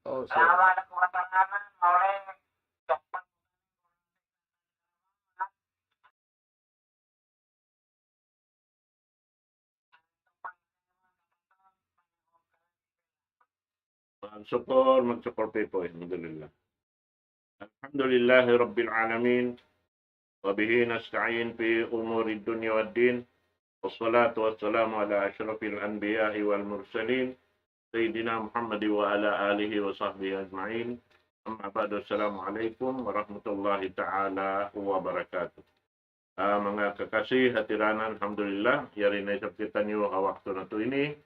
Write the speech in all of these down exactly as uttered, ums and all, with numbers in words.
Oh, sorry. Magsukul, magsukul, people. Alhamdulillah. الحمد لله رب العالمين، وبه نستعين في أمور الدنيا والدين، والصلاة والسلام على أشرف الأنبياء والمرسلين، سيدنا محمد وعلى آله وصحبه أجمعين. أما بعد، السلام عليكم ورحمة الله تعالى وبركاته. Ah, manga kakasi ha tiranan, alhamdulillah, yari na isab kitaniyu ha waktu natu' ini.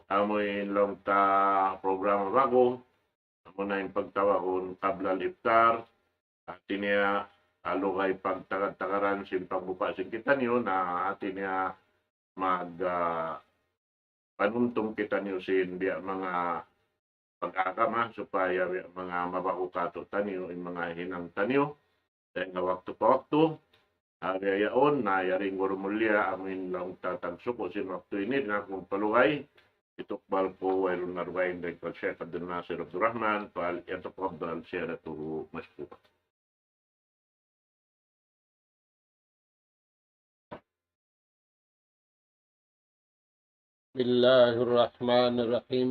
Amu in laung ta programa ba'gu, amu na in pagtawagun qabla al-iftar. Hati niya, ha lugay pagtagad-tagaran sin pagbuka sin kitaniyu, na hati niya mag, ah, panumtum kitaniyu sin biya' manga pag-agama supaya biya' manga mabaku' kātu'niyu in manga hinang taniyu. Dayn ha waktu pa waktu, ha biya' yaun, na yari in guru mulia, amu in laung ta tagsuku' sin waktu ini, di' na aku magpalugay, itukbal ku wayruun na dugaing dayn kan Sheikh Abdul Nasir Abdul Rahman, فليتفضل سيادته مشكورا. بسم الله الرحمن الرحيم.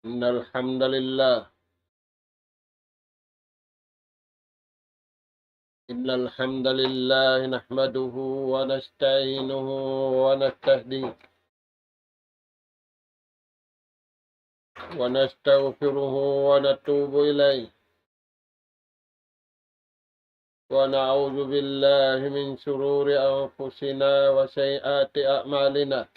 إن الحمد لله، إن الحمد لله نحمده ونستعينه ونستهديه ونستغفره ونتوب إليه، ونعوذ بالله من شرور أنفسنا وسيئات أعمالنا.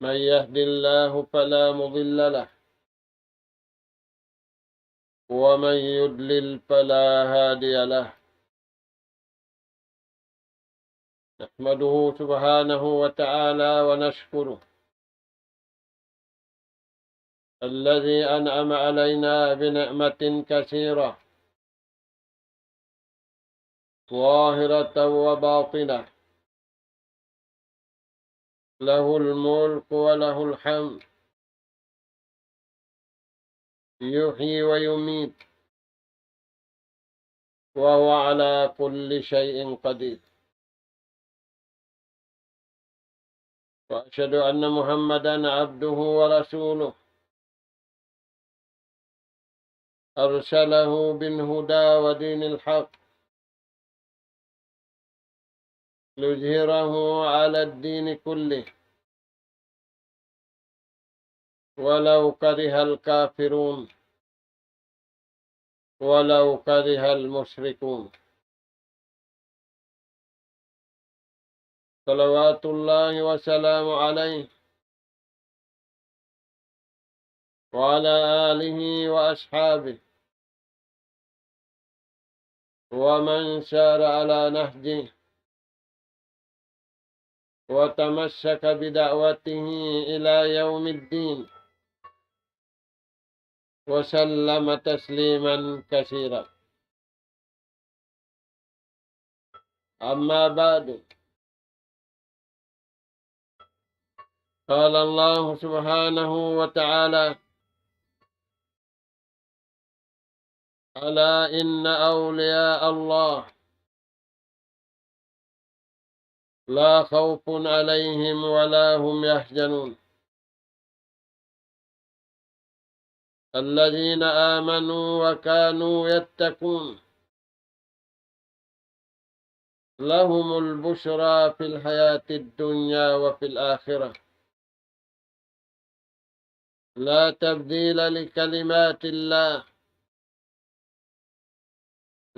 من يهد الله فلا مضل له، ومن يضلل فلا هادي له. نحمده سبحانه وتعالى ونشكره، الذي أنعم علينا بنعمة كثيرة، ظاهرة وباطنة، له الملك وله الحمد، يحيي ويميت، وهو على كل شيء قدير. وأشهد أن محمدا عبده ورسوله، أرسله بالهدى ودين الحق ليظهره على الدين كله ولو كره الكافرون ولو كره المشركون. صلوات الله وسلامه عليه وعلى آله وأصحابه ومن سار على نهجه وتمسك بدعوته إلى يوم الدين، وسلم تسليما كثيرا. أما بعد، قال الله سبحانه وتعالى: ألا إن أولياء الله لا خوف عليهم ولا هم يحزنون، الذين آمنوا وكانوا يتقون، لهم البشرى في الحياة الدنيا وفي الآخرة، لا تبديل لكلمات الله،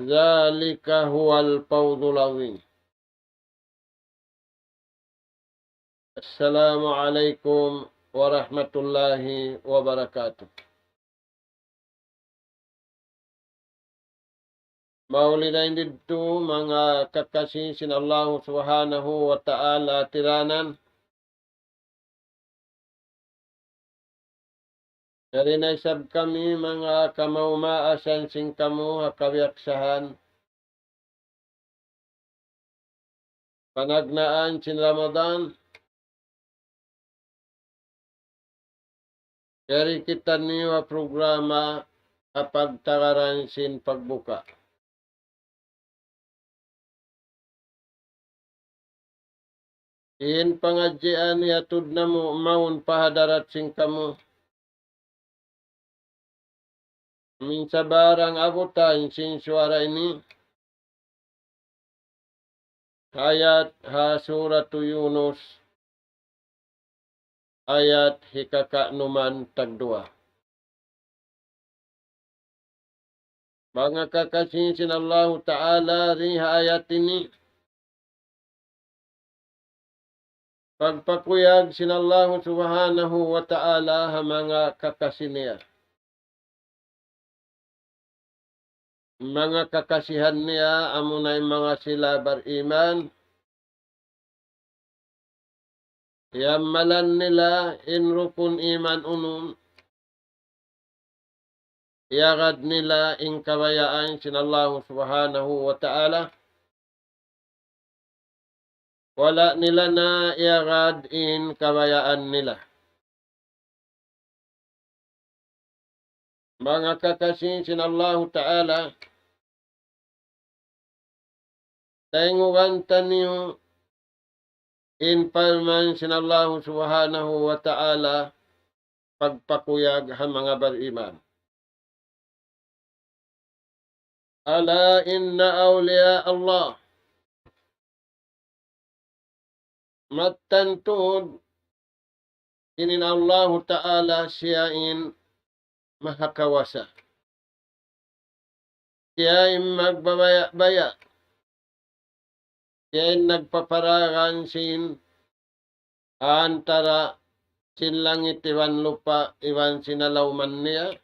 ذلك هو الفوز العظيم. السلام عليكم ورحمة الله وبركاته. Mauli dayn didtu manga kakasi sin Allahu Subhanahu wa Ta'ala tiranan. Yari na isab kami manga kamaas-maasan sin kamu ha kabiyaksahan. panagnaan sin Ramadan, yari kitaniyu ha programa ha pagtagaran sin pagbuka. In pangadjian hiyatud namu' mawn pa hadarat sin kamu. Amu in sabarang abutan sin suwara ini, ayat ha Suratu Yunus, ayat hikaka'numan tagduwa. Manga kakasi sin Allahu Ta'ala, di ha ayat ini, pagpakuyag sin Allahu Subhanahu wa Ta'ala ha manga kakasi niya. Manga kakasihan niya, amuna in manga sila bariman, iyamalan nila in rukun iman unum, iyagad nila in kabayaan sin Allahu Subhanahu wa Ta'ala, wala' nila na iyagad in kabayaan nila. Manga kakasi sin Allahu Ta'ala, tayngugan taniyu in parman sin Allahu Subhanahu wa Ta'ala, pagpakuyag ha manga bariman. ألا إن أولياء الله. Mattan tuud, in Allahu Ta'ala siya in mahakawasa. Siya in magbabaya'-baya'. Siya in nagpaparagan sin antara sin langit iban lupa' iban sin alauman niya,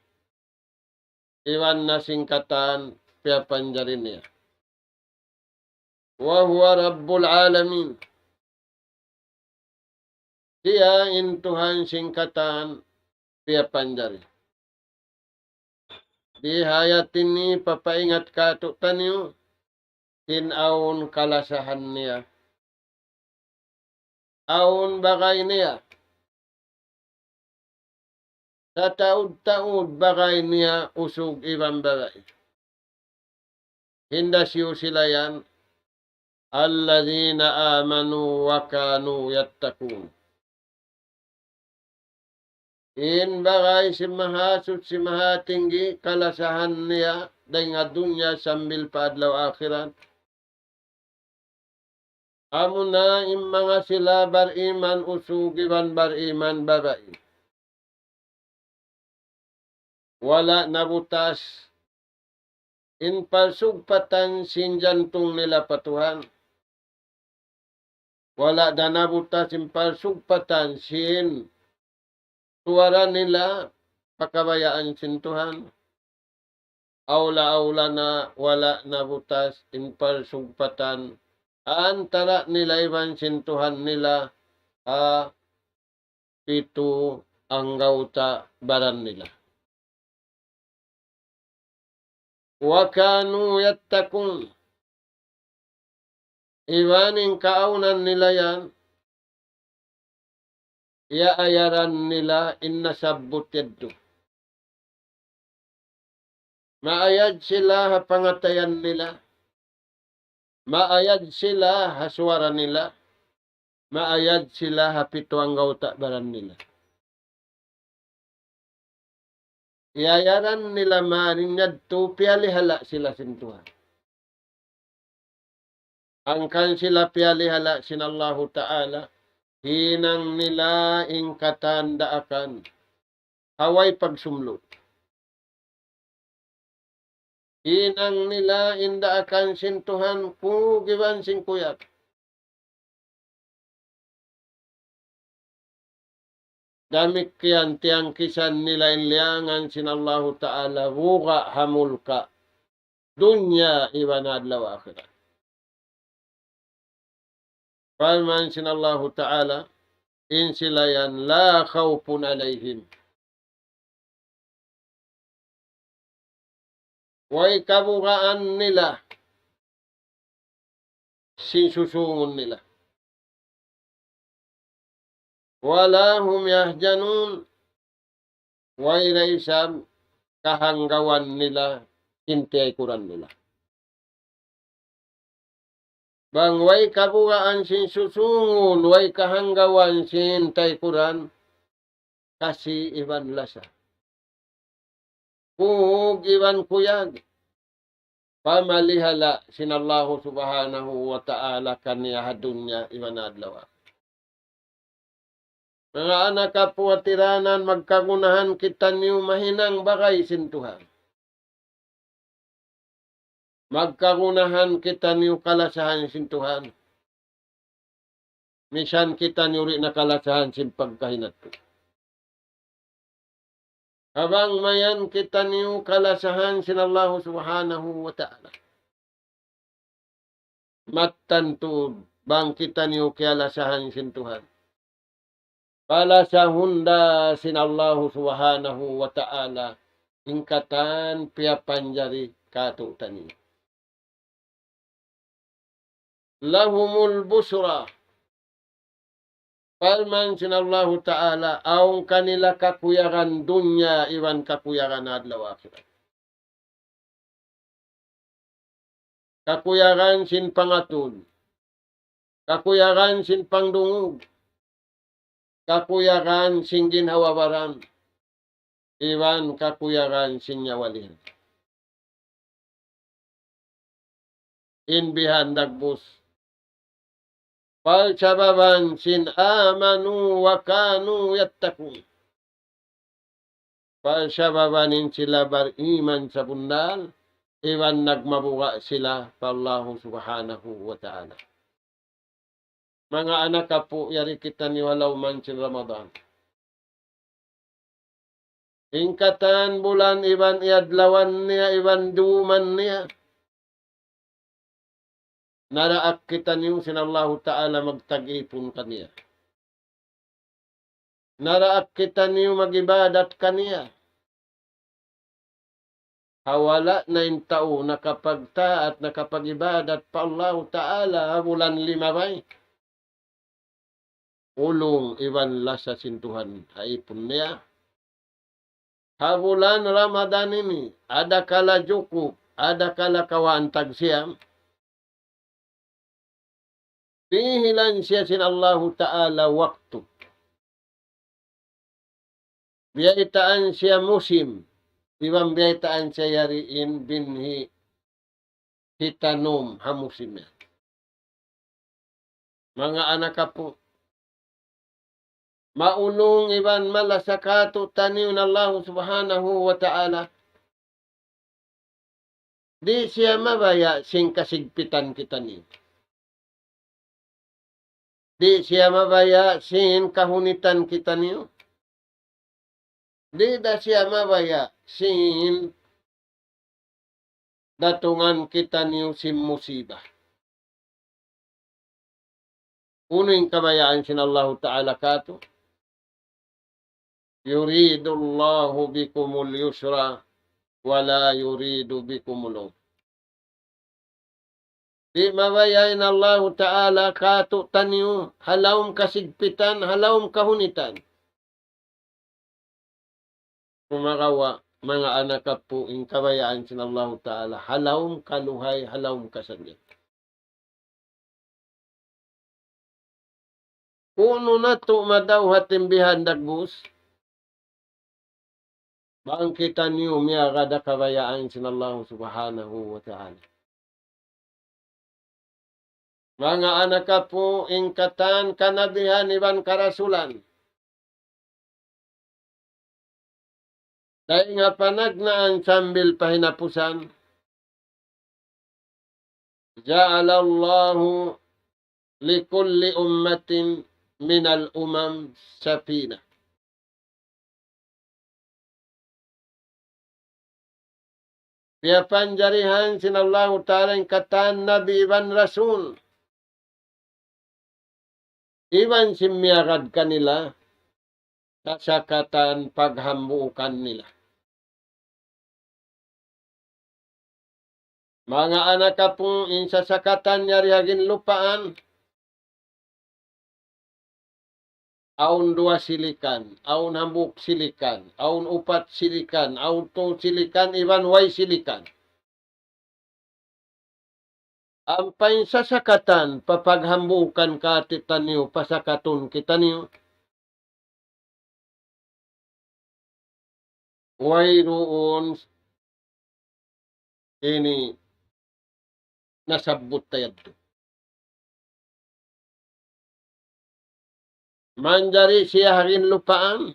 iban na sin katan piyapanjari niya. وهو رب العالمين. Siya in Tuhan sin katan piyapanjari. Di ha ayat ini papaingat kātu'niyu sin awn kalasahan niya. Awn bagay niya. Sataud-taud bagay niya usug iban babai. Hinda siyu sila yan, الذين آمنوا وكانوا يتقون. In bagay sin Mahasuchi Mahatinggi, kalasahan niya dayn ha dunya sambil pa adlaw akhirat. Amuna in manga sila bariman usug iban bariman babai. Wala' nabutas in parsugpatan sin jantung nila pa Tuhan. Wala' da nabutas in parsugpatan sin suwara nila pa kabayaan sin Tuhan. Awla-awla na wala' nabutas in parsugpatan antara nila iban sin Tuhan nila ha pitu anggawta' baran nila. وكانوا يتقون. Iban in kaawnan nila yan, iyaayaran nila in nasabbut yadtu. Maayad sila ha pangatayan nila. Maayad sila ha suwara nila. Maayad sila ha pitu anggawta' baran nila. Iyaayaran nila mayan yadtu, piyalihala' sila sin Tuhan. Hangkan sila piyalihala' sin Allahu Ta'ala, hinang nila in katan daakan ha way pagsumlut. Hinang nila in daakan sin Tuhan kug iban sin kuyag. Damikkiyan tiyangkisan nila in liyangan sin Allahu Ta'ala buga' ha mulka' dunya iban adlaw akhirat. Parman sin Allahu Ta'ala, in sila yan, لا خوف عليهم. Way kabugaan nila sin susungun nila. ولا هم يحزنون. Way da isab kahanggawan nila in tiyaykuran nila. Bang way kabugaan sin susūngun, way kahanggawan sin taykuran, kasi iban lasa. Kug iban kuyag. Pamalihala sin Allahu Subhanahu wa Ta'ala kaniya ha dunya iban adlaw akhirat. Manga anak apu' ha tiranan, magkagunahan kitaniyu mahinang bagay sin Tuhan. Magkagunahan kitaniyu kalasahan sin Tuhan. Misan kitaniyu di' na kalasahan sin pagkahinang. Bang mayan kitaniyu kalasahan sin Allahu Subhanahu wa Ta'ala. Mattan tuud bang kitaniyu kiyalasahan sin Tuhan. Palasahun da sin Allahu Subhanahu wa Ta'ala in katan piyapanjari kātu'niyu. لهم البشرى. Parman sin Allahu Ta'ala, awn kanila kakuyagan dunya iban kakuyagan adlaw akhirat. Kakuyagan sin pangatud, kakuyagan sin pangdungug, kakuyagan sin ginhawa-baran, iban kakuyagan sin nyawalihan. In bihan dagbus. Pagsababan sin آمنوا وكانوا يتقون. Pagsababan in sila bariman sabunnal, iban nagmabuga' sila pa Allahu Subhanahu wa Ta'ala. Manga anak apu', yari kitaniyu ha lawm sin Ramadan. In katan bulan iban iyadlawan niya, iban duman niya. Naraak kitaniyu sin Allahu Ta'ala magtag-ipun kaniya. Naraak kitaniyu mag-ibadat kaniya. Ha wala' na in tau nakapagtaat, nakapag-ibadat pa Allahu Ta'ala ha bulan limabay. Ulung iban lasa sin Tuhan ha ipun niya. Ha bulan Ramadan ini, adakala jukup, adakala kawaan tagsiyam. Dihilan siya sin Allahu Ta'ala waktu. Biyaytaan siya musim. Iban biyaytaan siya yari in binhi' hitanum ha musim yan. Manga anak apu', maulung iban malasa kātu'niyu in Allahu Subhanahu wa Ta'ala. Di' siya mabaya' sin kasigpitan kitaniyu. Di' siya mabaya' sin kahunitan kitaniyu. Di' da siya mabaya' sin datungan kitaniyu sin musiba. Unu in kabayaan sin Allahu Ta'ala kātu'? يريد الله بكم اليسر ولا يريد بكم العسر. Di' mabaya' in Allahu Ta'ala kātu'niyu ha lawm kasigpitan, ha lawm kahunitan. Sumagawa', manga anak apu', in kabayaan sin Allahu Ta'ala ha lawm kaluhay, ha lawm kasannyang. Unu natu' madawhat in bihan dagbus? Bang kitaniyu miyagad ha kabayaan sin Allahu Subhanahu wa Ta'ala. Manga anak apu', in katan kanabihan iban karasulan. Dayn ha panagnaan sambil pa hinapusan. جعل الله لكل أمة من الأمم سفينة. Piyapanjarihan sin Allahu Ta'ala in katan nabi iban rasul. Iban sin miyagad kanila, sasakatan paghambuukan nila. Manga anak apu', in sasakatan yari ha ginlupaan, Awn duwa silikan, awn hambuuk silikan, awn upat silikan, awn tū silikan, iban way silikan. Ampa in sasakatan, papaghambuukan kati taniyu, pasakatun kitaniyu. Wayruun ini nasabbut ta yadtu. Manjari siya ha ginlupaan,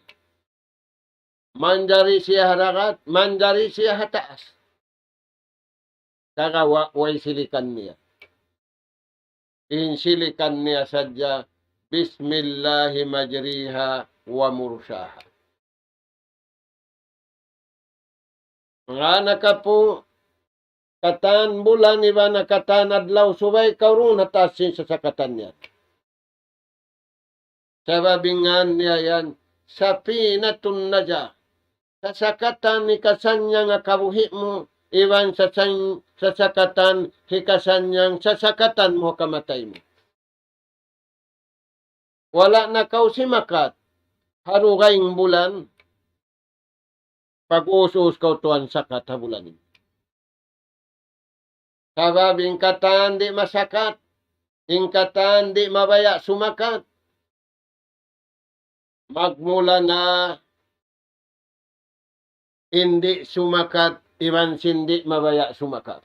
manjari siya ha dagat, manjari siya ha taas. Sagawa' way silikan niya. In silikan niya sadja, بسم الله مجريها ومرساها. Manga anak apu', katan bulan iban katan adlaw, subay kaw duun ha taas sin sasakatan niya. Sabab in ngan niya yan, سفينة النجاة. Sasakatan hikasannyang ha kabuhi' mu, iban sasan-, sasakatan hikasannyang sasakatan mu ha kamatay mu. Wala' na kaw simakat ha dugaing bulan, pag-us-us kaw tuwan sakat ha bulan ini. Sabab in katan di' masakat, in katan di' mabaya' sumakat. Magmula na in di' sumakat, iban sin di' mabaya' sumakat.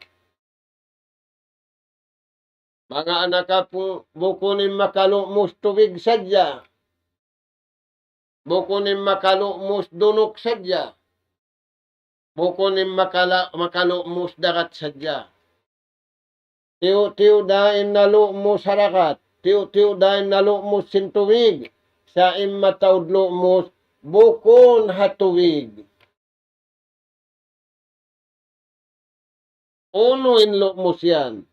Manga anak apu', bukun in makalu'mus tubig sadja. Bukun in makalu'mus dunuk sadja. Bukun in makala-, makalu'mus dagat sadja. Tiyu'-tiyu' da in nalu'mus ha dagat. Tiyu'-tiyu' da in nalu'mus sin tubig. Sa' in mataud lu'mus, bukun ha tubig. Unu in lu'mus yan?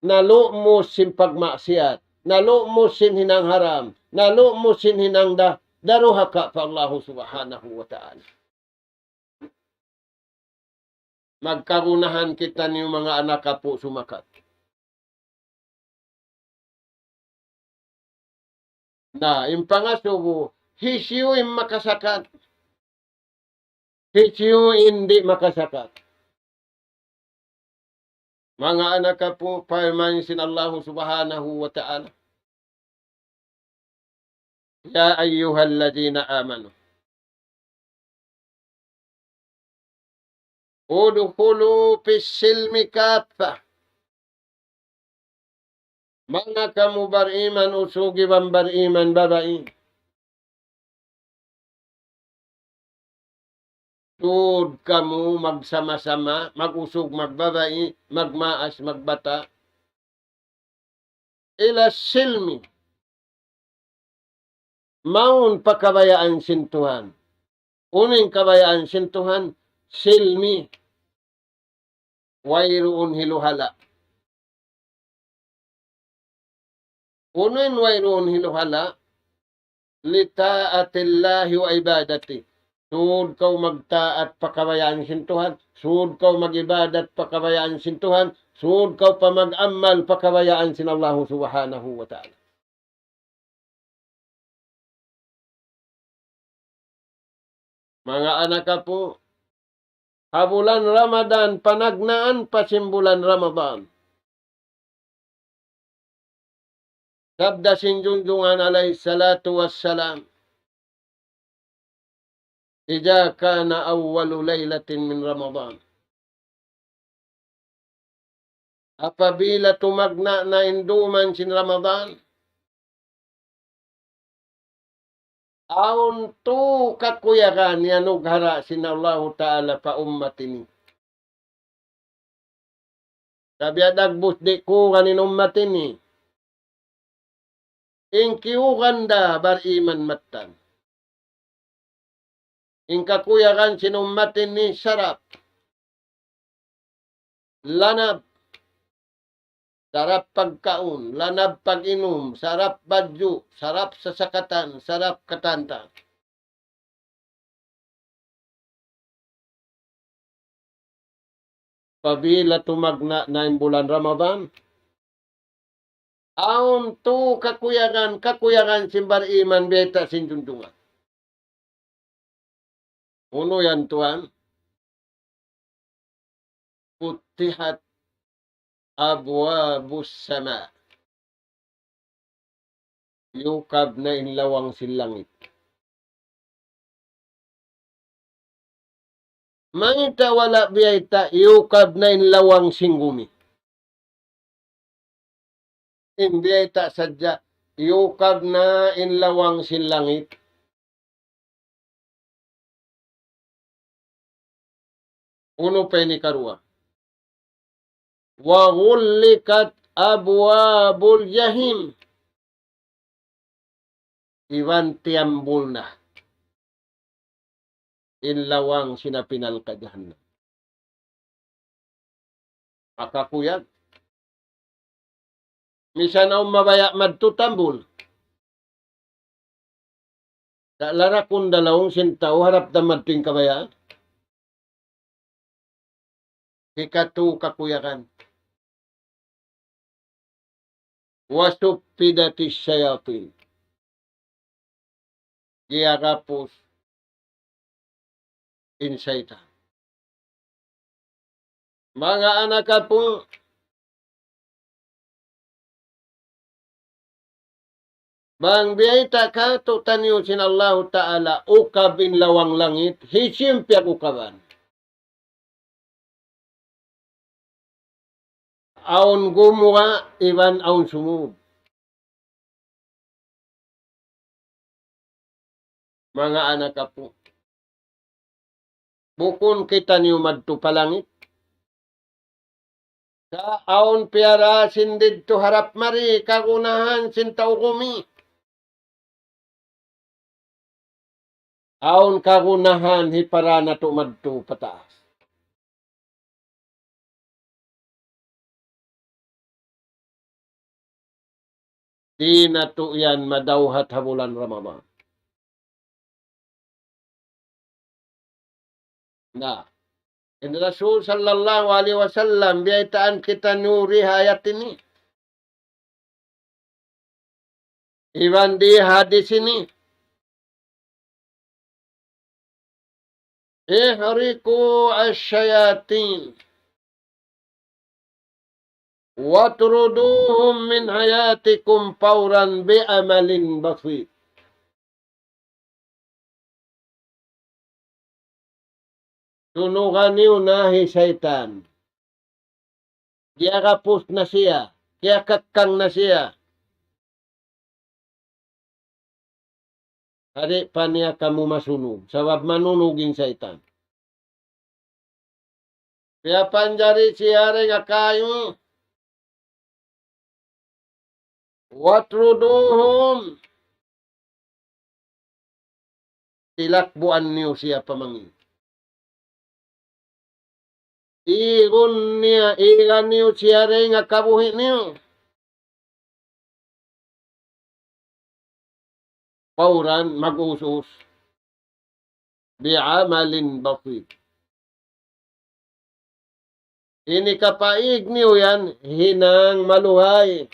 Nalu'mus sin pagmaksiyat, nalu'mus sin hinang haram, nalu'mus sin hinang da-, daruhaka pa Allahu Subhanahu wa Ta'ala. Magkagunahan kitaniyu manga anak apu' sumakat. Na, in pangasubu, hisiyu in makasakat? Hisiyu in di' makasakat? Manga anak apu', parman sin Allahu Subhanahu wa Ta'ala, يا أيها الذين آمنوا ادخلوا في السلم كافة. Manga kamu bariman usug iban bariman babai, tuud kamu magsama-sama, mag-usug, magbabai, magmaas, magbata'. إلى السلم. Mawn pa kabayaan sin Tuhan. Unu in kabayaan sin Tuhan? Silmi. Wayruun hiluhala'. Unu in wayruun hiluhala'? لطاعة الله وعبادته. Sud kaw magtaat pa kabayaan sin Tuhan, sud kaw mag-ibadat pa kabayaan sin Tuhan, sud kaw pa mag-amal pa kabayaan sin Allahu Subhanahu wa Ta'ala. Manga anak apu', ha bulan Ramadan, panagnaan pa sin bulan Ramadan. Sabda sin Junjungan alayhi salatu wassalam, إذا كان أول ليلة من رمضان. Apabila tumagna' na in duman sin Ramadan, awn tū kakuyagan iyanughara' sin Allahu Ta'ala pa ummat ini. Tabiya' dagbus di' kuyagan in ummat ini. In kiyugan da bariman mattan. In kakuyagan sin ummat ini sarap. Lanab. Sarap pagkaun, lanab pag-inum, sarap badju', sarap sasakatan, sarap katan-katan. Apabila tumagna' na in bulan Ramadan, Awn tū kakuyagan, kakuyagan sin bariman biyayta' sin junjungan. Unu yan tuwan? فتحت أبواب السماء. Iyukab na in lawang sin langit. Mayta' wala' biyayta' iyukab na in lawang sin gumi? In biyayta' sadja iyukab na in lawang sin langit. Unu pa ini karuwa? وغلقت أبواب الجحيم. Iban tiyambul na in lawang sin api narka' jahannam. Makakuyag. Misan awn mabaya' madtu tambul. Sa' larakun da laung sin tau harap da madtu in kabayaan. Hikatū kakuyagan. وصفدت الشياطين. Giyagapus in saytan. Manga anak apu', bang biyayta' kātu'niyu sin Allahu Ta'ala ukab in lawang langit, hisiyu in piyag-ukaban? Awn gumuwa' iban awn sumud. Manga anak apu', bukun kitaniyu madtu pa langit. Sa' awn piyara sin didtu harap mari kagunahan sin tau gumi. Awn kagunahan hipara natu' madtu pataas. Di' natu' yan madawhat ha bulan Ramadan. Na, in Rasul sallallahu alayhi wasallam, biyaytaan kitaniyu di ha ayat ini. Iban di hadis ini. احرقوا الشياطين واطردوهم من حياتكم فورا بعمل بسيط. Sunuga niyu na hi saytan. Giyagapus na siya, giyakakkang na siya. Di' pa niya kamu masunug, sabab manunug in saytan. Piyapanjari siya dayn ha kayu. واطردوهم. Tilakbuan niyu siya pa mangī'. Igun niya, igan niyu siya dayn ha kabuhi' niyu. Fawran, mag-us-us. بعمل بسيط. Ini kapaig niyu yan, hinang maluhay.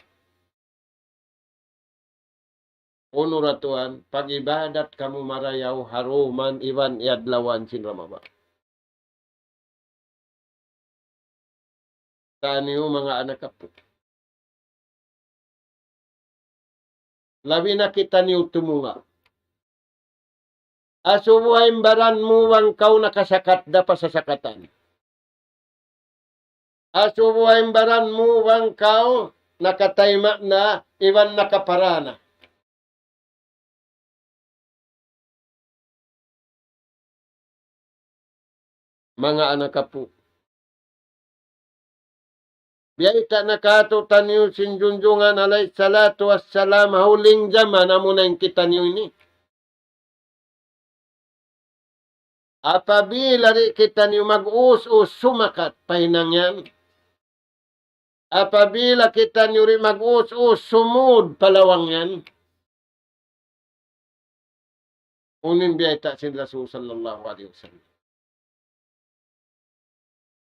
Unu ra tuwan, pag-ibadat kamu marayaw ha dūm iban adlaw sin Ramadan. Taniyu manga anak apu'. Labi na kitaniyu tumunga'. Asubuha in baran mu bang kaw nakasakat da pa sasakatan. Asubuha in baran mu bang kaw nakatayma' na iban nakapara na. Manga anak apu'. Biyayta' na kātu'niyu sin Junjungan alayhi salatu wassalam, ha huling jaman amuna in kitaniyu ini. Apabila di' kitaniyu mag-us-us sumakat pa hinang yan, apabila kitaniyu di' mag-us-us sumud pa lawang yan, unu in biyayta' sin Rasul sallallahu alayhi wasallam.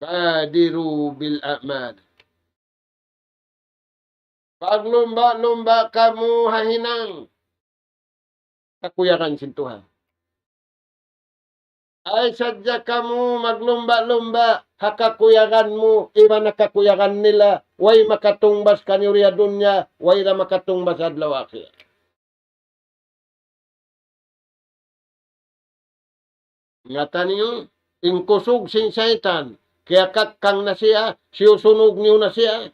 بادروا بالأعمال. Paglumba-lumba kamu ha hinang kakuyagan sin Tuhan. Ay sadja kamu maglumba-lumba ha kakuyagan mu iban ha kakuyagan nila, way makatungbas kaniyu di ha dunya, way da makatungbas adlaw akhirat. Ingatan niyu, in kusug sin saytan, kiyakakkang na siya, siyusunug niyu na siya.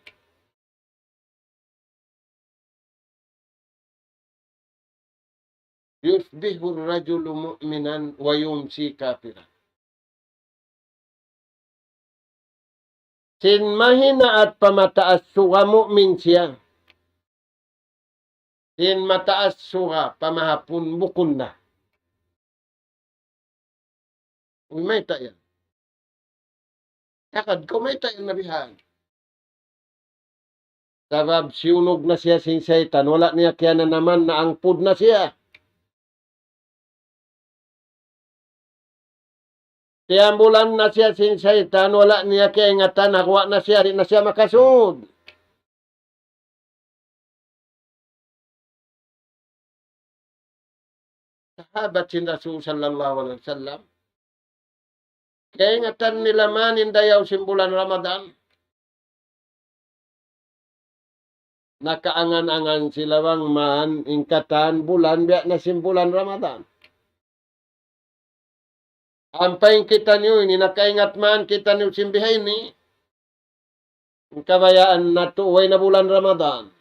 يصبح الرجل مؤمنا ويمسي كافرا. Sin mahinaat pa mataas suga mu'min siya. Sin mataas suga pa mahapun bukun na. Uy, mayta' yan? Takad kaw, mayta' yan nabihan? Sabab siyunug na siya sin saytan, wala' niya kiyananaman, naangpud na siya. Tiyambulan na siya sin saytan, wala' niya kiyaingatan, ha guwa' na siya, di' na siya makasud. Sahabat sin Rasul sallallahu alayhi wasallam, kaingatan nila man in dayaw sin bulan Ramadan. Nakaangan-angan sila bang man in katan bulan biya' na sin bulan Ramadan. Ampa in kitaniyu ini, nakaingat man kitaniyu sin bihaini. In kabayaan natu', way na bulan Ramadan.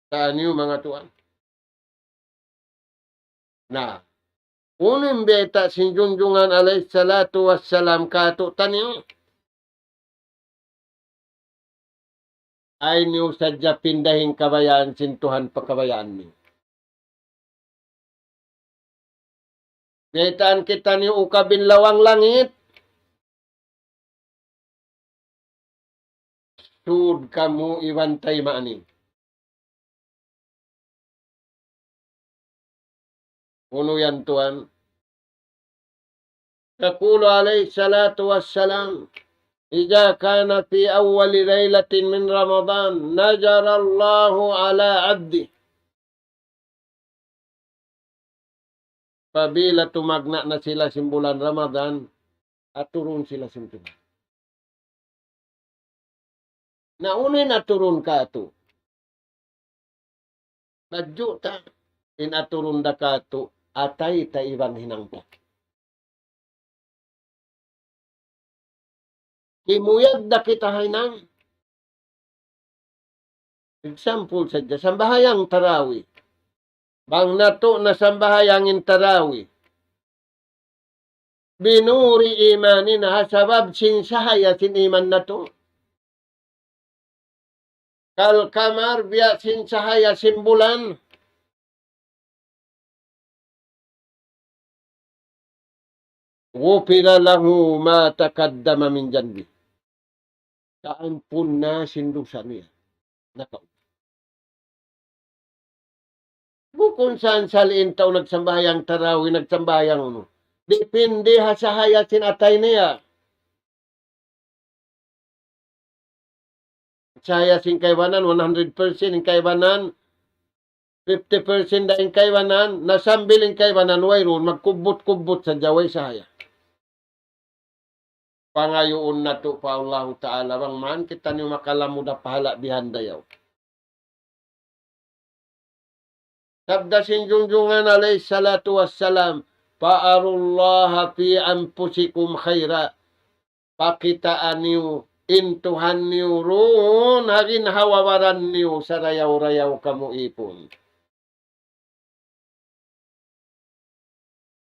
Taniyu manga tuwan. Na, unu in bayta' sin Junjungan alayhi salatu wassalam kātu'niyu? Ay niyu sadja pindahi in kabayaan sin Tuhan pa kabayaan niyu. Baytaan kitaniyu ukab in lawang langit. Sud kamu iban taymaun. Unu yan tuwan? يقول عليه الصلاة والسلام: إذا كان في أول ليلة من رمضان نزل الله على عبده. Apabila tumagna' na sila sin bulan Ramadan, aturun sila sin Tuhan. Na unu in aturun kātu'? Badju' ta, in aturun da kātu', atay ta iban hinang ta. Kimuyag da kita ha hinang. Example sadja, sambahayang tarawih. Bang natu' nasambahayang in tarawih, بنور إيماننا, ha sabab sin sahaya sin iman natu'. كالقمر, biya' sin sahaya sin bulan. غفر له ما تقدم من ذنبه. Kaampun na sin dusa niya. Naka-, bukun sa' in sali' in tau nagsambahayang tarawih, nagsambahayang unu. Depende ha sahaya sin atay niya. Sahaya sin kaibanan, one hundred percent, in kaibanan, fifty percent da in kaibanan, nasambil in kaibanan, wayruun, magkubbut-kubbut sadja, way sahaya. Pangayuun natu' pa Allahu Ta'ala, bang man kitaniyu makalamud ha pahala' bihan dayaw. Sabda sin Junjungan alayhi salatu wassalam, فأروا الله في أنفسكم خيرا. Pakitaa niyu in Tuhan niyu duun ha ginhawa-baran niyu sarayaw-rayaw kamu ipun.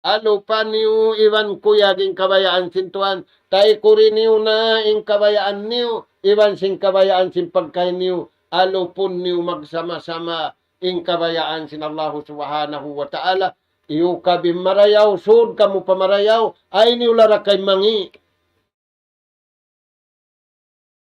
Alupa niyu iban kuyag in kabayaan sin Tuhan. Taykuri niyu na in kabayaan niyu iban sin kabayaan sin pagkahi niyu. Alupun niyu magsama-sama in kabayaan sin Allahu Subhanahu wa Ta'ala. Iyukab in marayaw, sud kamu pa marayaw, ayaw niyu laraka in mangi'.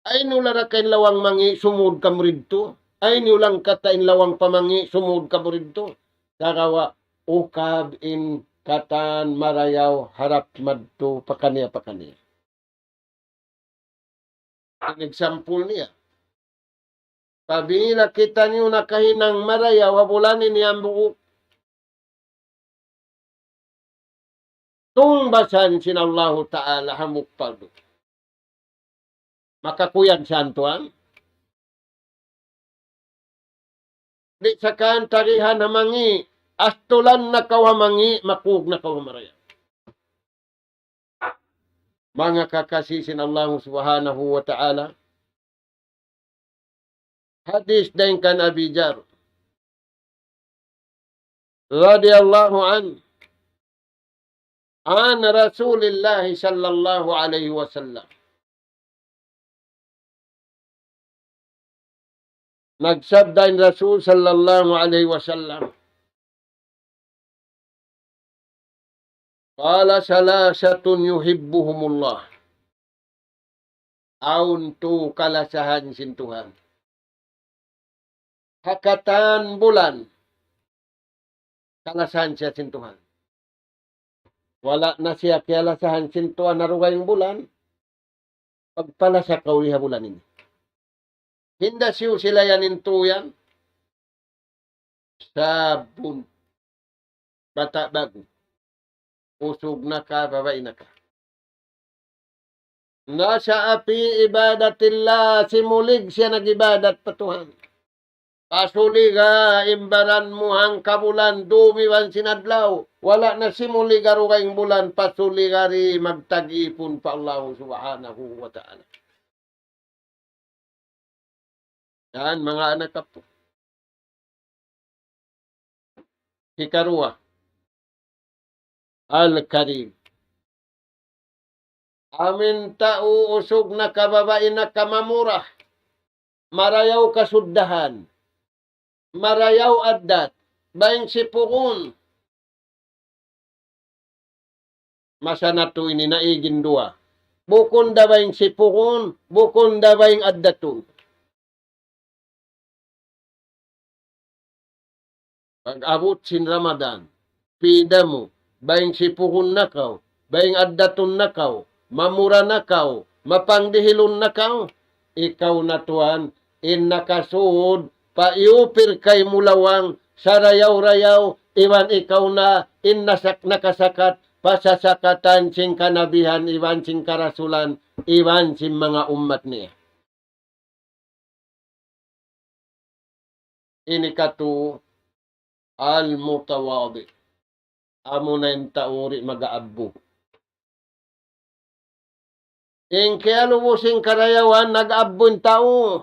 Ayaw niyu laraka in lawang mangi', sumud kamu didtu. Ayaw niyu langkata in lawang pamangi', sumud kamu didtu. Sagawa' ukab in katan marayaw harap madtu pakaniya-pakaniya. In example niya. Apabila kitaniyu nakahinang marayaw ha bulan ini hambuuk, tungbasan sin Allahu Ta'ala hambuuk pardu. Makakuyag siya tuwan. Di' sa kan tarihan ha mangi', astulan na kaw ha mangi', makug na kaw ha marayaw. Manga kakasi sin Allah Subhanahu wa Ta'ala. Hadith dayn kan Abi Dharr radiyallahu anhu, عن رسول الله صلى الله عليه وسلم. Nagsabda in Rasul sallallahu alayhi wasallam, قال: ثلاثة يحبهم الله. Awn tū kalasahan sin Tuhan. Ha katan bulan, kalasahan siya sin Tuhan. Wala' na siya kiyalasahan sin Tuhan ha dugaing bulan, pagpalasa kaw di ha bulan ini. Hinda siyu sila yan in tū yan. شاب, bata' ba'gu. Usug na ka, babai na ka. نشأ في عبادة الله, simulig siya nag-ibadat pa Tuhan. Pasuliga in baran mu hangka bulan, dum iban sin adlaw. Wala' na simulig ha dugaing bulan, pasuliga di magtag-ipun pa Allah Subhanahu wa Ta'ala. Yan, manga anak apu'. Hikaruwa, Al-Karim. Amu in tau usug na ka, babai na ka, mamura, marayaw kasuddahan, marayaw addat, baying sipugun. Masa natu' ini naig in duwa. Bukun da baying sipugun, bukun da baying addatun. Pag-abut sin Ramadan, pida mu, baying sipugun na kaw, baying addatun na kaw, mamura na kaw, mapanggihilun na kaw, ikaw na tuwan in nakasud pa iyupir kaymu lawang sarayaw-rayaw, iban ikaw na in nasak-, nakasakat pa sasakatan sin kanabihan, iban sin karasulan, iban sin manga ummat niya. Ini katu al-mutawadi'. Amuna in tau di' mag-aabbu. In kiyalubu sin karayawan, nag-aabbu in tau.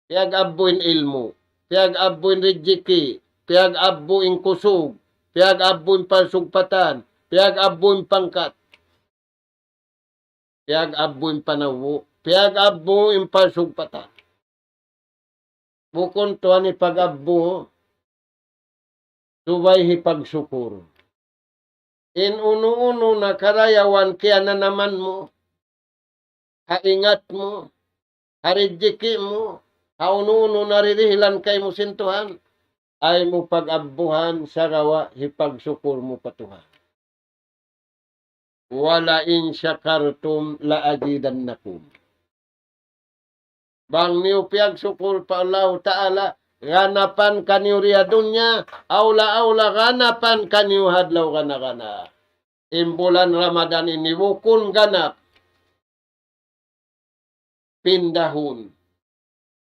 Piyag-aabbu in ilmu', piyag-aabbu in rijiki', piyag-aabbu in kusug, piyag-aabbu in palsugpatan, piyag-aabbu in pangkat. Piyag-aabbu in panawwu', piyag-aabbu in palsugpatan. Bukun tuwan hipag-aabbu, subay hipagsukur. In unu-unu na karayawan kiyananaman mu, ha ingat mu, ha rijiki' mu, ha unu-unu na dirihilan kaymu sin Tuhan, ayaw mu pag-abbuhan sagawa' hipagsukur mu pa Tuhan. وَلَئِن شَكَرْتُمْ لَأَزِيدَنَّكُمْ. Bang niyu piyagsukur pa Allahu Ta'ala, ganapan kaniyu di ha dunya, awla-awla ganapan kaniyu ha adlaw gana-gana. In bulan Ramadan ini bukun ganap. Pindahun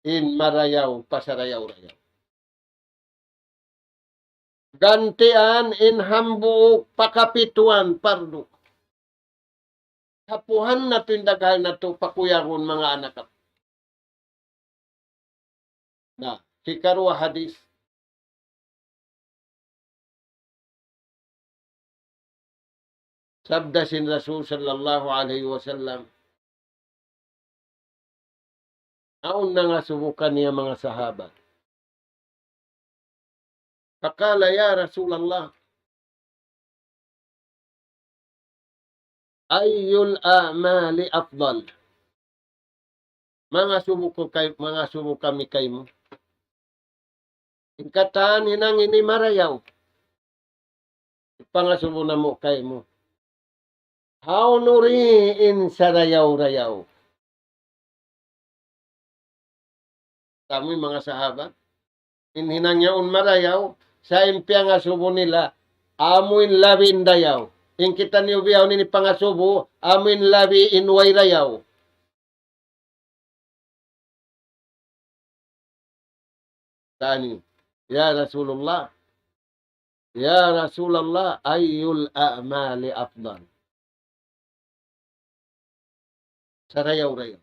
in marayaw pa sarayaw-rayaw. Gantian in hambuuk pa kapituan pardu. Hapuhan natu' in daghal natu' pakuyagun manga anak. Na, hikaruwa hadith. Sabda sin Rasul sallallahu alayhi wasallam, awn nangasubu kaniya manga sahabat. فقال: يا رسول الله، أي الأعمال أفضل؟ Mangasubu ku kay-, mangasubu kami kaymu. In katan hinang ini marayaw. Pangasubu namu' kaymu. Hawnu ri in sarayaw-rayaw? Tamu in manga sahabat. In hinang yaun marayaw, sa' in piyangasubu nila, amu in labi in dayaw. In kitaniyu bihaun ini pangasubu, amu in labi in way rayaw. Tani, "Ya Rasulullah, ya Rasulullah, ayyul a'mali afdal?" Sarayaw-rayaw.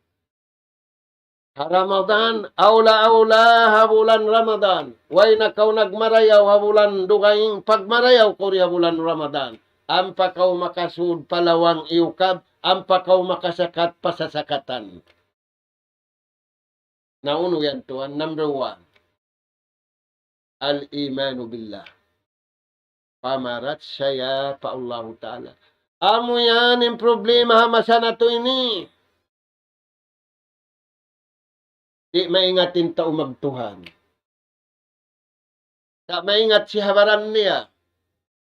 Ha Ramadan, awla-awla ha bulan Ramadan. Way na kaw nagmarayaw ha bulan dugaing, pagmarayaw kaw di ha bulan Ramadan. Ampa kaw makasud pa lawang iyukab, ampa kaw makasakat pa sasakatan. Na unu yan tuwan? Number one, al-imanu billah. Pamarachaya pa Allahu Ta'ala. Amu yan in problema ha masa natu' ini. Di' maingat in tau magtuhan. Sa' maingat siya ha baran niya.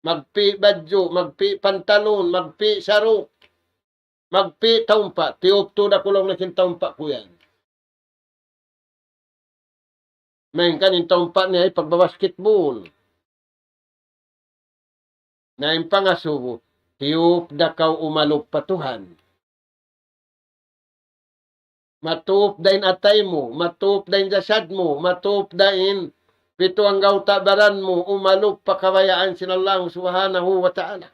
Magpi' badju', magpi' pantalon, magpi' saruk, magpi' taumpa'. Tiyup tuud aku laung niya sin taumpa' ku yan. Main kan in taumpa' niya in pagbabasketball. Na in pangasubu, tiyup da kaw umalup pa Tuhan. Matup da in atay mu, matup da in jasad mu, matup da in pitu anggawta' baran mu, umalup pa kabayaan sin Allahu Subhanahu wa Ta'ala.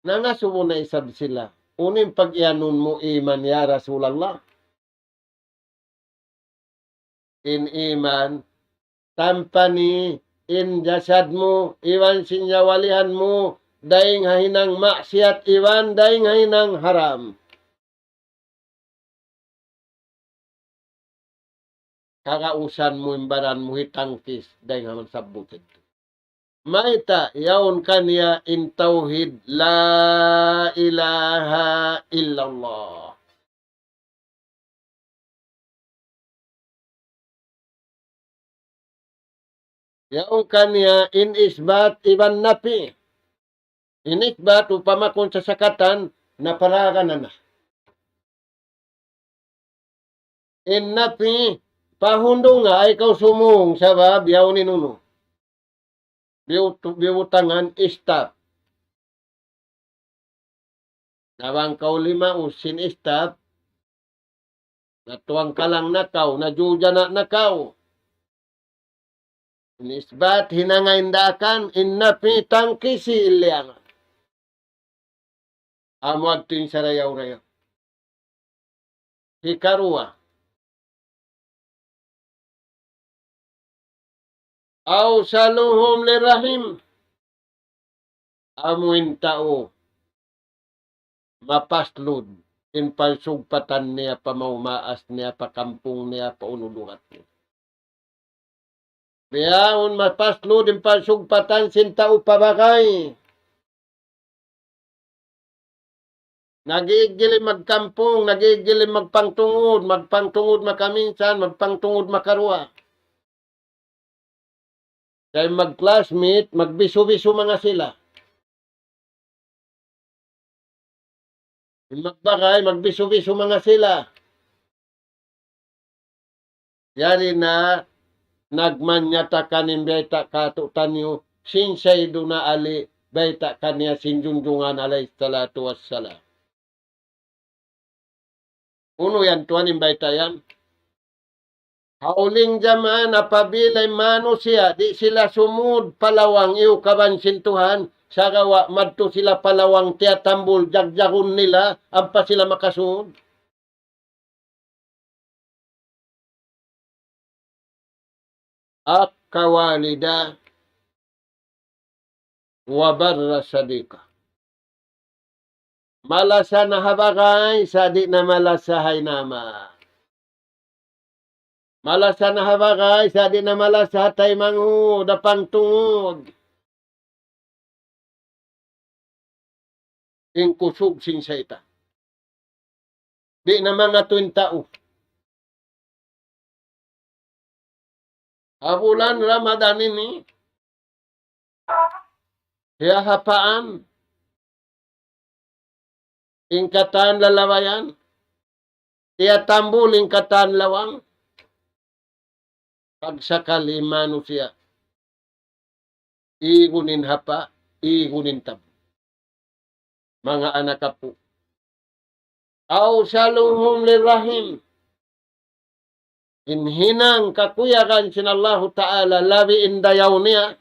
Nangasubu na isab sila, "Unu in pag-iyanun mu iman, ya Rasulallah?" In iman, tampani in jasad mu, iban sin nyawalihan mu, dayn ha hinang maksiyat, iban dayn ha hinang haram. Kagausan mu in baran mu hitangkis dayn ha masabbut yadtu. Mayta'? Yaun kaniya in tawhid, la ilaha illallah. Yaun kaniya in isbat iban nafi. In isbat upama kun sasakatan, naparagan na na. In nafi, pahundunga, ayaw kaw sumung, sabab yaun in unu. Biyu-, biyutangan, stop. Na bang kaw limaus sin stop, natuwangkalang na kaw, najujana na kaw. In isbat hinanga in daakan, in nafi tangkisi in liyangan. Amu yadtu in sarayaw-rayaw. Hikaruwa. أوصلهم للرحم. Amu in tau mapaslud in pansugpatan niya pa maumaas niya, pa kampung niya, pa unu lugat niya. Bihaun mapaslud in pansugpatan sin tau pa bagay. Nag-iigil in magkampung, nag-iigil in magpangtungud, magpangtungud makaminsan, magpangtungud makaruwa. Kay mag-classmate, magbisu-bisu manga sila. In magbagay, magbisu-bisu manga sila. Yari na nagmanyatakan in bayta' kātu'niyu sin Sayyiduna Ali, bayta' kaniya sin Junjungan alayhi salatu wassalam. Unu yan tuwan in bayta' yan? Ha huling jaman apabila in manusiya' di' sila sumud pa lawang iyukaban sin Tuhan, sagawa' madtu sila pa lawang tiyatambul, jagjagun nila, ampa sila makasud. عق والداه وبر صديقه. Malasa na ha bagay, sa' di' na malasa ha inaman. Malasa na ha bagay, sa' di' na malasa ha taymanghud, ha pangtungud. In kusug sin saytan. Di' na mangatu in tau. Ha bulan Ramadan ini, hiyahapaan in katan lalabayan. tiyatambul in katan lawang, pagsakali manusiya', igun in hapa', igun in tabu. Manga anak apu'. أوصلهم للرحم. In hinang kakuyagan sin Allahu Ta'ala labi in dayaw niya,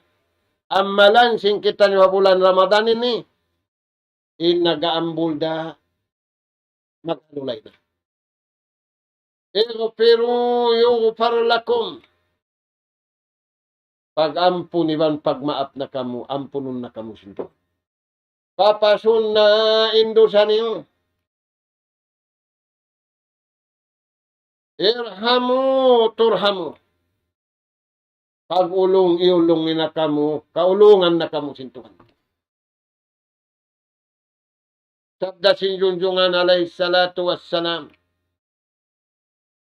amalan sin kitaniyu ha bulan Ramadan ini, in nag-aambul da, mag-alulay na. اغفروا يغفر لكم. Pag-ampun iban pagmaap na kamu, ampunun na kamu sin Tuhan. Papasun na in dusa niyu. ارحموا ترحموا. Pag-ulung, iulung na kamu, kaulungan na kamu sin Tuhan. Sabda sin Junjungan alayhi salatu wassalam,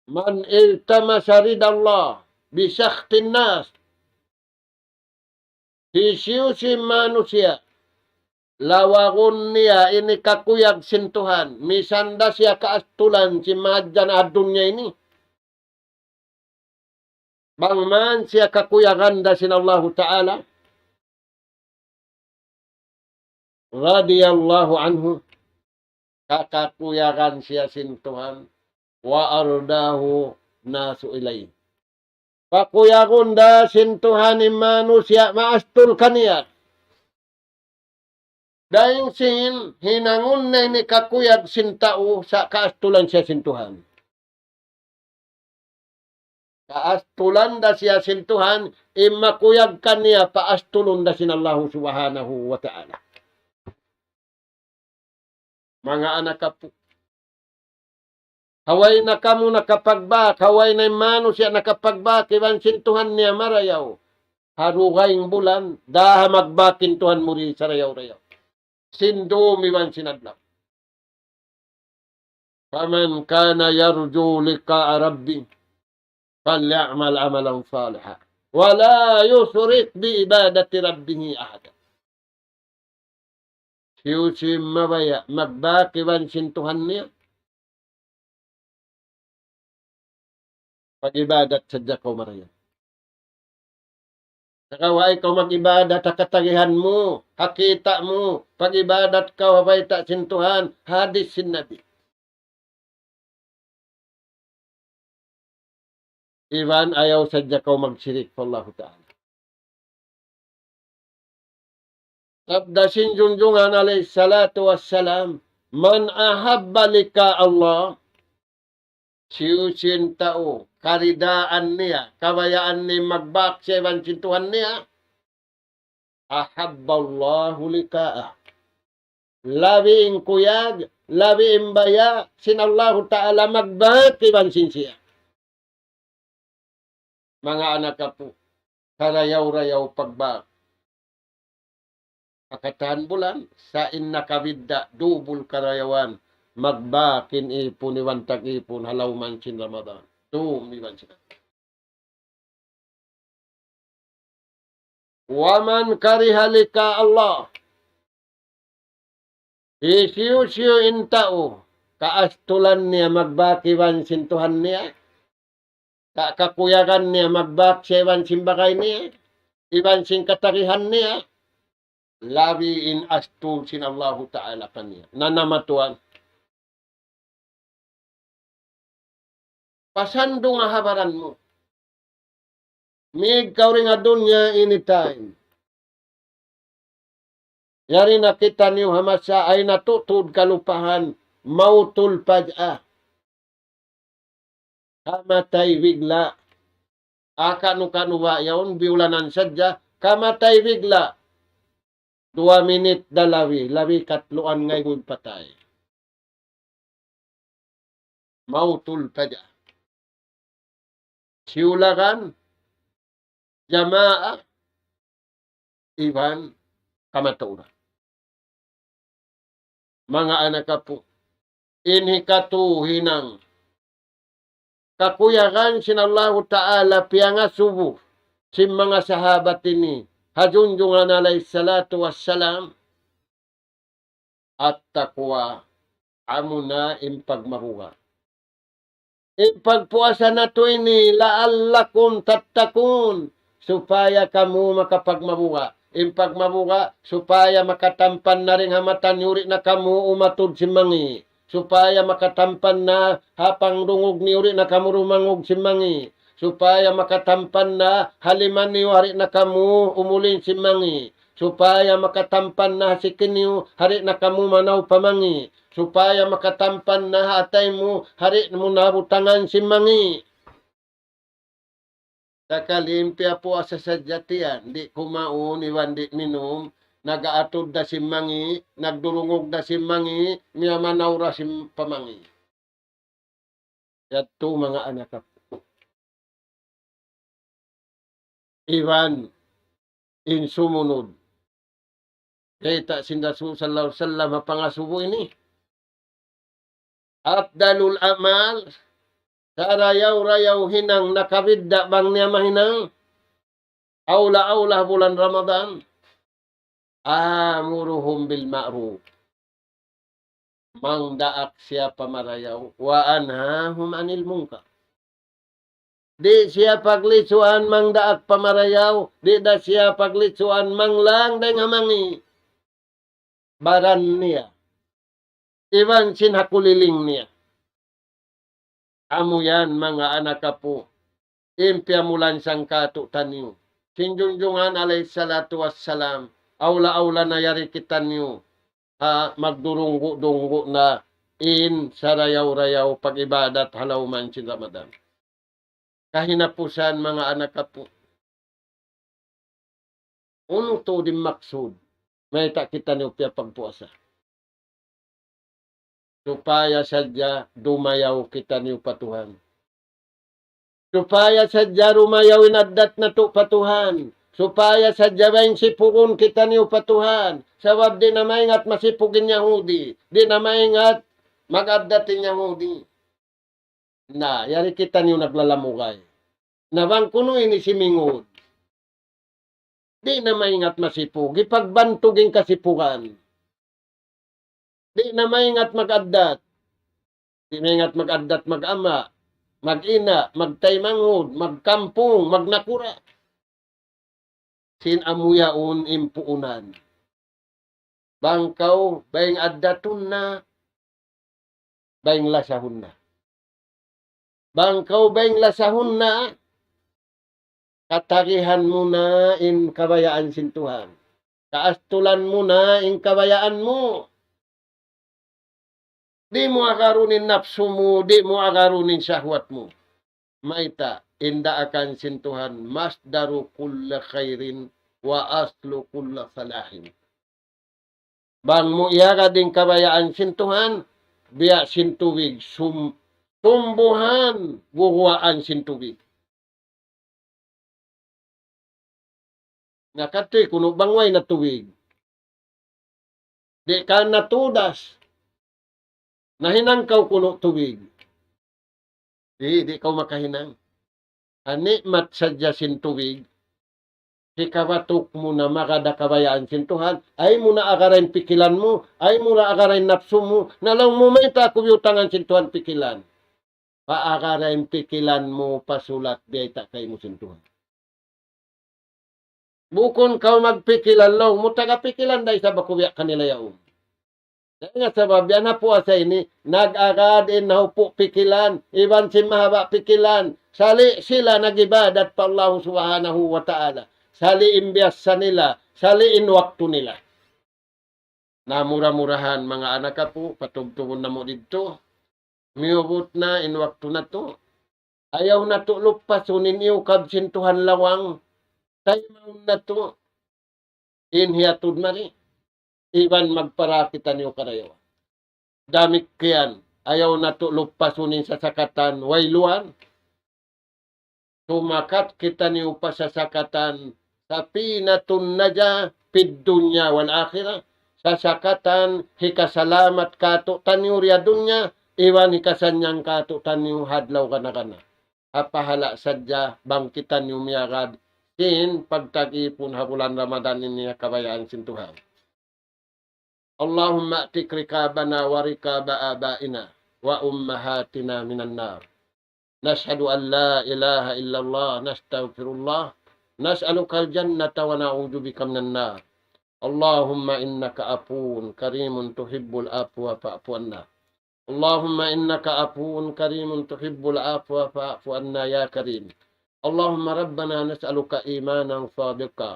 من التمس رضا الله بسخط الناس. Hisiyu-siyu in manusiya', lawagun niya ini kakuyag sin Tuhan, misan da siya kaastulan sin mahadjan ha dunya ini. Bang man siya kakuyagan da sin Allahu Ta'ala, رضي الله عنه, kakakuyagan siya sin Tuhan, وأرضاه الناس إليه. Pakuyagun da sin Tuhan in manusiya' maastul kaniya. Dayn sin hinangun na ini kakuyag sin tau sa' kaastulan siya sin Tuhan. Kaastulan da siya sin Tuhan, in makuyag kaniya paastulun da sin Allahu Subhanahu wa Ta'ala. Manga anak apu'. Ha way na kamu nakapagbak, ha way na in manusiya' nakapagbak iban sin Tuhan niya marayaw. Ha dugaing bulan, daa magbak in Tuhan mu di sarayaw-rayaw. Sin dum iban sin adlaw. فمن كان يرجو لقاء ربه فليعمل عملا صالحا ولا يشرك بعبادة ربه أحدا. Hisiyu-siyu in mabaya' magbak iban sin Tuhan niya, pag-ibadat sadja kaw marayaw. Sagawa' ikaw mag-ibadat ha katagihan mu, ha kita' mu, pag-ibadat kaw ha bayta' sin Tuhan, hadis sin Nabi. Iban ayaw sadja kaw magsirik pa Allahu Ta'ala. Sabda sin Junjungan alayhi salatu wassalam, من أحب لقاء الله, hisiyu-siyu in tau karidaan niya, kabayaan niya magbak siya iban sin Tuhan niya, أحب الله لقاءه. Labi in kuyag, labi in baya' sin Allahu Ta'ala magbak iban sin siya. Manga anak apu', karayaw-rayaw pagbak. Ha katan bulan, sa' in nakabidda' dubul karayawan, magbak in ipun iban tag-ipun ha lawm sin Ramadan. Dum iban sin ومن كره لقاء الله. Hisiyu-siyu in tau kaastulan niya magbak iban sin Tuhan niya, ka-, kakuyagan niya magbak siya iban sin bagay niya, iban sin katagihan niya, labi in astul sin Allahu Ta'ala kaniya. Na, na matuan. Pasandung ha baran mu. Mīg kaw dayn ha dunya anytime. Yari na kitaniyu ha masa ay natutud kalupahan, موت الفجأة. Kamatay bigla'. Aka nu kanu ba yaun, biyulanan sadja, kamatay bigla'. Duwa minit da labi, labi katluan ngaibu in patay. موت الفجأة. Siyulagan, jamaa, iban kamatauran. Manga anak apu', in hikatu hinang kakuyagan sin Allahu Ta'ala piyangasubu sin manga sahabat ini ha Junjungan alayhi salatu wassalam, التقوى, amuna in pagmabuga'. In pagpuasa natu' ini, لعلكم تتقون, supaya kamu makapagmabuga'. In pagmabuga', supaya makatampan na dayn ha mata niyu, di' na kamu umatud sin mangi'. Supaya makatampan na ha pangdungug niyu, di' na kamu dumungug sin mangi'. Supaya makatampan na ha lima niyu, di' na kamu umulin sin mangi'. Supaya makatampan na ha siki niyu, di' na kamu manaw pa mangi'. Supaya makatampan na ha atay mu, di' mu na butangan sin mangi'. Sakali in piyapuasa sadja tiyan, di' kumaun iban di' minum, nag-aatud da sin mangi', nagdurungug da sin mangi', miyamanaw da sin pa mangi'. Yadtu manga anak aku. Iban in sumunud. Kayta' sin Rasul sallallahu alayhi wasallam ha pangasubu ini. أفضل الأعمال, sarayaw-rayaw hinang nakabidda' bang niya mahinang. Awla-awla bulan Ramadan. آمرهم بالمعروف. Mangdaak siya pa marayaw. وأنهاهم عن المنكر. Di' siya paglisuan mangdaak pa marayaw, di' da siya paglisuan manglang dayn ha mangi'. Baran niya. Iban sin ha kuliling niya. Amu yan, manga anak apu'. In piyamulansang kātu'niyu. Sin Junjungan alayhi salatu wassalam, awla-awla na yari kitaniyu ha magdurunggu'-dunggu' na in sarayaw-rayaw pag-ibadat ha lawm sin Ramadan. Kahinapusan, manga anak apu'. Unu tuud in maksud mayta' kitaniyu piyapagpuasa? Supaya sadja dumayaw kitaniyu pa Tuhan. Supaya sadja dumayaw in addat natu' pa Tuhan. Supaya sadja bang sipugun kitaniyu pa Tuhan. Sabab di' na maingat masipug in Yahudi. Di' na maingat mag-addat in Yahudi. Na, yari kitaniyu naglalamugay. Na bang kunu' ini simingud, di' na maingat masipug, hipagbantug in kasipugan. Di' na maingat mag-addat. Di' maingat mag-addat mag-ama', mag-ina', magtaymanghud, magkampung, magnakura'. Sin amu yaun in puunan. Bang kaw bang addatun na, bang lasahun na. Bang kaw bang lasahun na, katagihan mu na in kabayaan sin Tuhan. Kaastulan mu na in kabayaan mu. Di' mu agarun in napsu mu, di' mu agarun in sahwat mu. Mayta', in daakan sin Tuhan, مصدر كل خير وأصل كل صلاح. Bang mu iyagad in kabayaan sin Tuhan, biya' sin tubig, sum-, tumbuhan, guguwaan sin tubig. Na katu' kunu' bang way na tubig. Di' ka na tudas. Nahinang kaw kunu' tubig. Di', di' kaw makahinang. An ni'mat sadja sin tubig, hikabatuk mu na magad ha kabayaan sin Tuhan, ayaw mu na agara in pikilan mu, ayaw mu na agara in napsu mu, na laung mu mayta' aku biyutangan sin Tuhan pikilan. Paagara in pikilan mu pa sulat biyayta' kaymu sin Tuhan. Bukun kaw magpikilan laung mu, taga pikilan da isab aku biya' kanila yaun. Dayn ha sabab yan ha puasa ini, nag-agad in nahupu' pikilan, iban sin mahaba' pikilan, sali' sila nag-ibadat pa Allah Subhanahu wa Ta'ala. Sali' in biyassa nila, sali' in waktu nila. Na mura-murahan, manga anak apu', patubtubun namu' didtu. Miyubut na in waktu natu'. Ayaw natu' luppasun in iyukab sin Tuhan lawang. Taymaun natu' in hiyatud mari. Iban magpara kitaniyu karayawan. Damikkiyan, ayaw natu' luppasun in sasakatan wayluan. Sumakat kitaniyu pa sasakatan, سفينة النجاة في الدنيا والآخرة, sasakatan hikasalamat kātu'niyu di ha dunya, iban hikasannyang kātu'niyu ha adlaw gana-gana. Ha pahala' sadja bang kitaniyu miyagad sin pagtag-ipun ha bulan Ramadan ini ha kabayaan sin Tuhan. اللهم أعتق رقابنا ورقاب آبائنا وأمهاتنا من النار. نشهد أن لا إله إلا الله، نستغفر الله، نسألك الجنة ونعوذ بك من النار. اللهم إنك عفو كريم تحب العفو فاعف عنا. اللهم إنك عفو كريم تحب العفو فاعف عنا يا كريم. اللهم ربنا نسألك إيمانا صادقا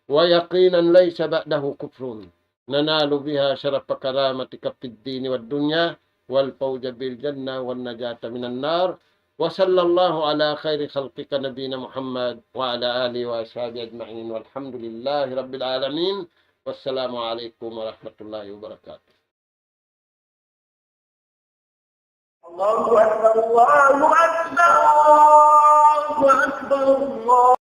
ويقينا ليس بعده كفر، ننال بها شرف كرامتك في الدين والدنيا، والفوز بالجنة والنجاة من النار. وصلى الله على خير خلقك نبينا محمد وعلى آله وأصحابه أجمعين، والحمد لله رب العالمين. والسلام عليكم ورحمة الله وبركاته. الله أكبر، الله أكبر، الله أكبر، الله